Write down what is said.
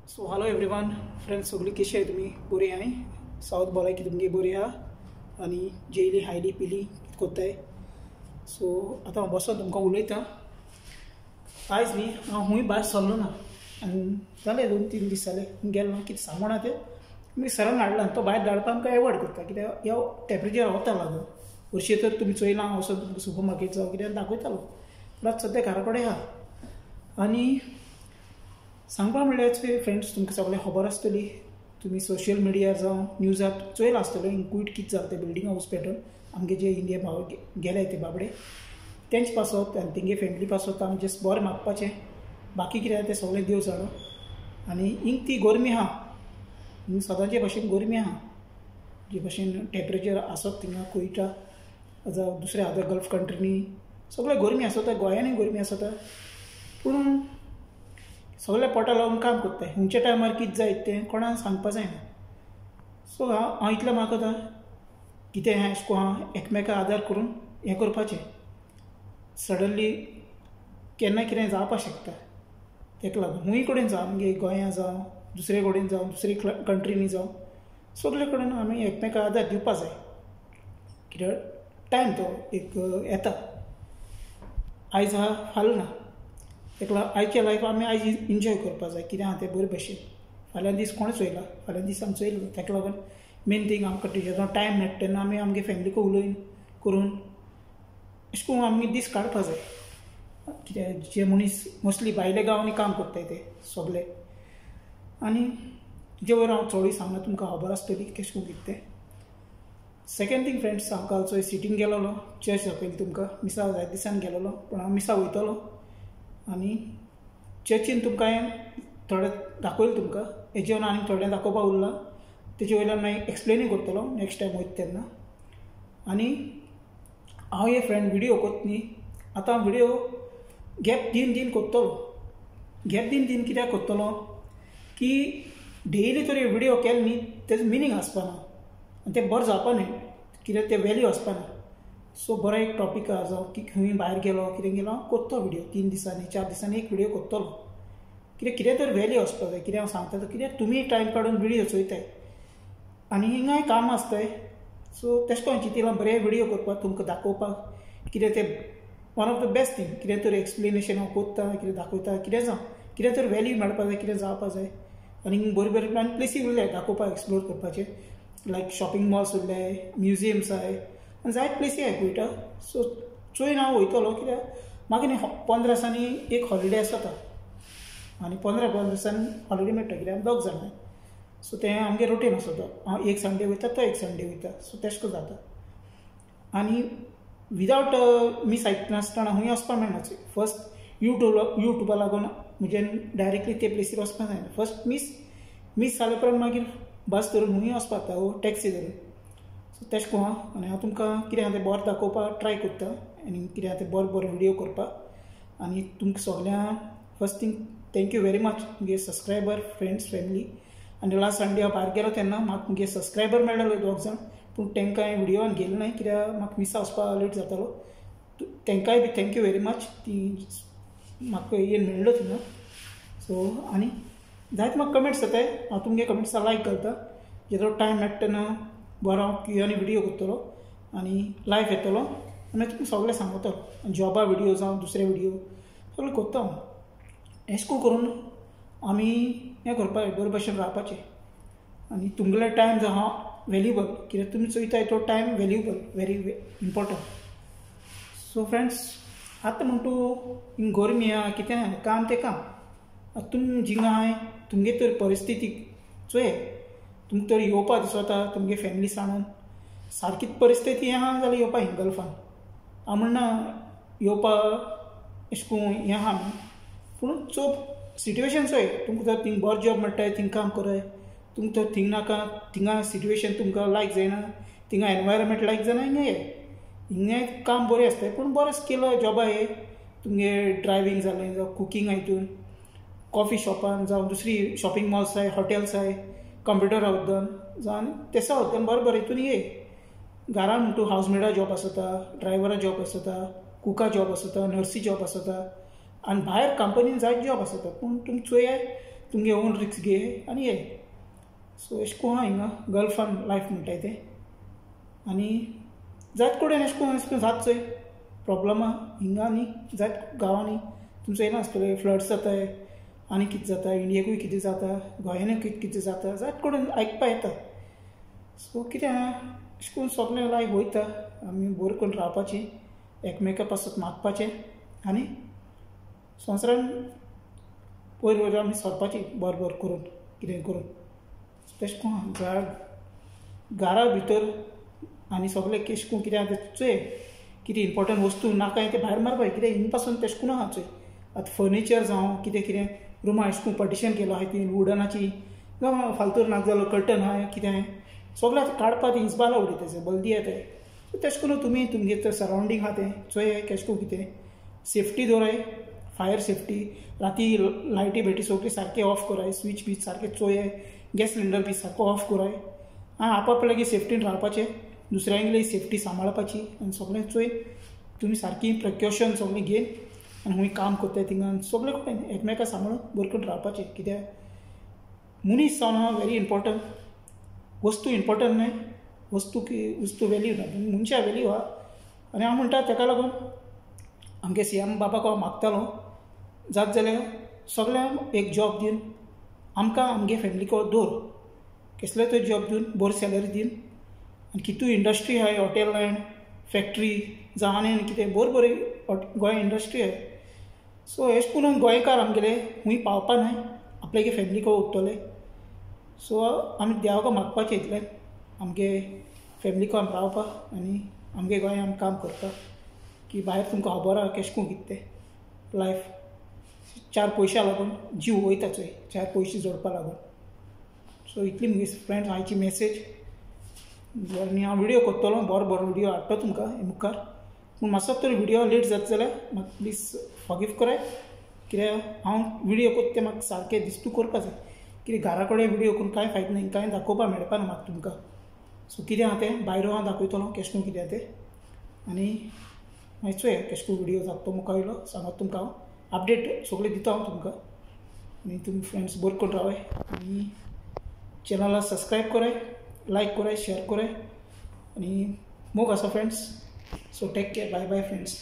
So hello everyone friends, सगळी कशी आहे तुम्ही? बरी आहे सावथ बोलाय की तुमगे बरी आहा आनी जेयली हायली पिली कितें कोत्ताय. सो आतां हांव बसोन तुमकां उलयतां. आयज न्ही हांव खूंय भायर सरलो ना आनी जालें 2-3 दीस जाले गेलो ना. कितें सांगूना तें आमी सरान हाडला तो भायर धाडपाक आमकां एवॉयड करता कित्याक ह्या टेम्परेचर वता लागून. हरशीं तर तुमी चोयलां हांव वचोन तुमकां सुपर मार्केट जावं कितें दाखयतालो, पूण आतां सद्या घरा कडेन आहा. आनी सांगपा म्हणल्यार फ्रेंड्स तुमकां सगळें खबर आसतली, तुमी सोशल मिडियार जावं न्यूजार चोयलां आसतलें कुवेट कितें जालें तें बिल्डींग हावस पेटून आमगे जे इंडिया भाव गेले ते बाबडे तेंचे पासत आनी तेंगे फॅमिली पासत आमी जस्ट बरें मागपाचें, बाकी कितें आहा तें सगळें देव जाणो. आनी हिंग ती गरमी आहा, हिंग सदांचे भशेन गरमी आहा, जे भशेन टेम्परेचर आसत थिंगा कुवेटा जावं दुसऱ्या अदर गल्फ कंट्रीनी सगळें गरमी आसता, गोंयांनी गरमी आसता. पूण सगळे पोटा लावन काम करताय, खंयच्या टायमार कितें जायत तें कोणाक सांगपा जायना. सो हांव इतलें मागता कितें आहा अशें करून हांव एकमेकाक आदार करून हें करपाचें. सडनली केन्ना कितें जावपाक शकता, तेका लागून खूंय कडेन जावं, आमगे गोंया जावं दुसरे कडेन जावं दुसरे कंट्रीनी जावं, सगळे कडेन आमी एकमेकाक आदार दिवपा जाय. कित्याक टायम तो एक येता, आयज आहा फाल्यां ना. तेका लागून आयच्या लायफ आमी आयज एन्जॉय करपा जाय, कितें आहा तें बरे भशेन. फाल्यां दीस कोणें चोयला, फाल्यां दीस आमी चोयलो. तेका लागून मेन थींग आमकां जेन्ना टायम मेळटा तेन्ना आमी आमगे फॅमिलीक उलोवन करून अशें करून आमी दीस काडपा जाय. कित्याक जे मनीस मोस्टली भायल्या गांवांनी काम करताय ते सगळे. आनी जे वयर हांव चडूय सांगना, तुमकां खबर आसतली कशें करून कितें तें. सेकेंड थींग फ्रेंड्स, हांव काल चोय सिटींग गेलोलो, चर्च दाखयली तुमकां, मिसा जायते दिसान गेलोलो, पूण हांव मिसा वयतलो आनी चर्चीन तुमकां हांवें थोडें दाखयलें तुमकां, हेजे वयल्यान आनी थोडें दाखोवपाक उरलां, तेजे वयल्यान मागीर एक्सप्लेनूय करतलो नेक्स्ट टायम वयता तेन्ना. आनी हांव हे फ्रेंड व्हिडियो कोत्ता न्ही, आतां हांव व्हिडियो गॅप दिन दिन कोत्तलो. गॅप दिन दिन कित्याक कोत्तलो की डेली तर व्हिडियो केले न्ही तेजो मिनींग आसपाना आनी तें बरें जावपा न्ही, कित्याक तें वेल्यू आसपाना. सो बरो एक टॉपीक आहा, जावं की खंय भायर गेलो कितें गेलो, हांव कोत्तो व्हिडियो 3 दिसांनी 4 दिसांनी एक व्हिडियो कोत्तलो. कित्याक कितें तर वेल्यू आसपाक जाय, कितें हांव सांगता तो कित्याक तुमी टायम काडून व्हिडियो चोयताय आनी हिंगाय काम आसताय. सो तेश कोन चिंतलां बरें व्हिडियो करपाक, तुमकां दाखोवपाक कितें तें one of the best thing, कितें तर एक्सप्लेनेशन हांव कोत्ता, कितें दाखयता, कितें जावं कितें तर वेल्यू मेळपा जाय, कितें जावपा जाय. आनी बरी बरी आनी प्लेसी उरले दाखोवपाक एक्सप्लोर करपाचें, लायक शॉपिंग मॉल्स उरले, म्युजियम्स आहाय आनी जायते प्लेसी आहाय कुवेटा. सो चोयन हांव वयतलो, कित्याक मागीर न्ही 15 दिसांनी एक हॉलिडे आसता आनी 15 दिसांनी हॉलिडे मेळटा, कित्याक आमी 2 जाणां. सो तें आमगें रुटीन आसता, हांव एक संडे वयता तो एक संडे वयता, सो तेश करून जाता. आनी विदावट मीस आयकनासतना खंय वचपाक मेळना. फर्स्ट युट्यूबा लागून म्हज्यान डायरेक्टली ते प्लेसीर वचपाक जायना. फर्स्ट मीस जाले उपरांत मागीर बस धरून खंय वचपाक जाता वो टॅक्सी धरून. सो तेश करून हांव आनी हांव तुमकां कितें आहा तें बरें दाखोवपाक ट्राय करता आनी कितें आहा तें बरें बरें व्हिडियो करपाक. आनी तुमकां सगळ्यांक first thing thank you very much मुगे सबस्क्रायबर फ्रेंड्स फॅमिली. आनी लास्ट संडे हांव भायर गेलो तेन्ना म्हाका मुगे सबस्क्रायबर मेळ्ळो 2 जाण, पूण तांकां हांवें व्हिडियोन गेलें ना कित्याक म्हाका मिसा वचपाक लेट जातालो. तांकांय बी thank you very much, ती म्हाका येवन मेळ्ळो थिंगा. सो आनी जायते म्हाका कमेंट्स येताय, हांव तुमगे कमेंट्सां लायक घालता. जेदो टायम मेळटा तेन्ना बरो हांव क्यू आनी व्हिडियो करतलो आनी लायव्ह येतलो आनी तुमकां सगळें सांगतलो, जॉबा व्हिडियो जावं दुसरे व्हिडियो सगळें करता हांव. अशें करून आमी हें करपाक बरे भशेन रावपाचें. आनी तुमगेलो टायम जो आहा व्हॅल्युएबल, कित्याक तुमी चोयताय तो time valuable, very important. So friends आतां म्हण तूं हिंग गरमी आहा कितें आहा, काम तें काम. आतां तुमी जिंगा आहाय तुमगे तर परिस्थिती चोय, तुमकां तर येवपा दिसता तुमगे फॅमिली सांडून सारकीच परिस्थिती आहा जाल्यार येवपा हिंग गल्फान. हांव म्हणना येवपा अशें करून हें आहा, पूण चोप सिट्युएशन चोय, तुमकां जर थिंग बरो जॉब मेळटाय थिंग काम कराय, तुमकां तर थिंग नाका, थिंगा सिट्युएशन तुमकां लायक जायना, थिंगा एनवायरमेंट लायक जायना, हिंगा ये हिंगा काम बरें आसता, पूण बरें स्किल जॉबा हे तुमगे ड्रायव्हींग जालें जावं कुकींग हितून कॉफी शॉपान जावं दुसरी शॉपिंग मॉल्स आहाय, हॉटेल्स आहाय, कंप्युटरा उद्दन जावं तेसा उद्दन बरें बरें हितून ये. घरान म्हणटू हावज मेडा जॉब आसता, ड्रायव्हरा जॉब आसता, कुका जॉब आसता, नर्सी जॉब आसता आनी भायर कंपनीन जायते जॉब आसता. पूण तुमी चोयाय तुमगे ओन रिस्क घे आनी ये. सो अशें करून आहा हिंगा गल्फान लायफ म्हणटाय तें. आनी जायत कडेन अशें करून अशें करून जाता चोय प्रोब्लमां हिंगा न्ही जायत गांवांनी तुमचो येना आसतलें फ्लड्स जाताय आनी कितें जाता, इंडियेकूय कितें जाता, गोंयानूय कितें कितें जाता, जायत कडेन आयकपा येता. सो कितें आहा अशें करून सगळें लायफ वयता, आमी बरें करून रावपाचें, एकमेका पासत मागपाचें आनी संवसारान वयर वयर आमी सरपाची बरें बरें करून कितें करून. तशें करून घरा भितर आनी सगळें केश करून कितें आहा तें चोय, कितें इम्पोर्टंट वस्तू नाका तें भायर मारपाचें, कितें हिंग पासून तशें करून आहा चोय. आतां फर्निचर जावं कितें कितें रुमां अशें करून पार्टिशन केलो आहाय ती वुडनाची जावं फालतू नाका जालो कर्टन आहाय कितें आहाय सगळें आतां काडपा ती हिसबाला उडयता तें बल्दी येताय. सो तशें करून तुमी तुमगे सरावंडींग आहा तें चोय केशें करून कितें सेफ्टी दवराय, फायर सेफ्टी, राती लायटी बेटी सगळी सारकें ऑफ कराय, स्विच बी सारकें चोय, गॅस सिलिंडर बी सारको ऑफ कराय आनी आप आपल्यागे सेफ्टीन रावपाचें, दुसऱ्यांगेली सेफ्टी सांबाळपाची आनी सगळें चोय तुमी सारकी प्रिकॉशन सगळें घेवन आनी खूंय काम करताय थिंगा सगळे कडेन एकमेका सांबाळून बरें करून रावपाचें. कित्याक मनीस जावन आहा व्हेरी इम्पोर्टंट, वस्तू इम्पोर्टंट न्हय, वस्तू वस्तू वेल्यू ना, मनशा वेल्यू आहा. आनी हांव म्हणटा तेका लागून आमगे सीएम बाबाक हांव मागतालो जात जाल्यार सगळ्यांक एक जॉब दिवन आमकां आमगे फॅमिलीक दवर, कसलोय तरी जॉब दिवन बरी सॅलरी दिवन आनी कितू इंडस्ट्री आहाय, हॉटेल लायन, फॅक्ट्री जावं आनी आनी कितें बरी बरी गोंय इंडस्ट्री आहाय. सो अशें करून गोंयकार आमगेले खूंय पावपा न्हय, आपल्यागे फॅमिलीक उरतले. सो आमी देवाक मागपाचें इतलें आमगे फॅमिलीक आमी रावपा आनी आमगे गोंय आमी काम करता की भायर तुमकां खबर आहा केशें करून कितें तें लायफ, चार पयशां लागून जीव वयता चोय, चार पयशे जोडपा लागून. सो इतली म्हगे फ्रेंड्स आयची मॅसेज. आनी हांव व्हिडियो करतलो, बरो बरो व्हिडियो हाडटा तुमकां मुखार, पूण मातसो तरी व्हिडियो लेट जाता जाल्यार म्हाका प्लीज फॉरगीव कराय, कित्याक हांव व्हिडियो करता तें म्हाका सारकें दिस्तू करपा जाय, कित्याक घरा कडेन व्हिडियो करून कांय फायदो ना, कांय दाखोवपाक मेळपा ना म्हाका तुमकां. सो कितें आहा तें भायर हांव दाखयतलो केशें करून कितें आहा तें, आनी मागीर चोया केशें करून व्हिडियो जाता तो मुखार वयलो सांगत तुमकां हांव अपडेट सगळें दिता हांव तुमकां. आनी तुमी फ्रेंड्स बरें करून रावाय आनी चॅनलाक सबस्क्रायब कराय, लायक कराय, शेयर कराय आनी मोग आसा friends. So take care, bye bye friends.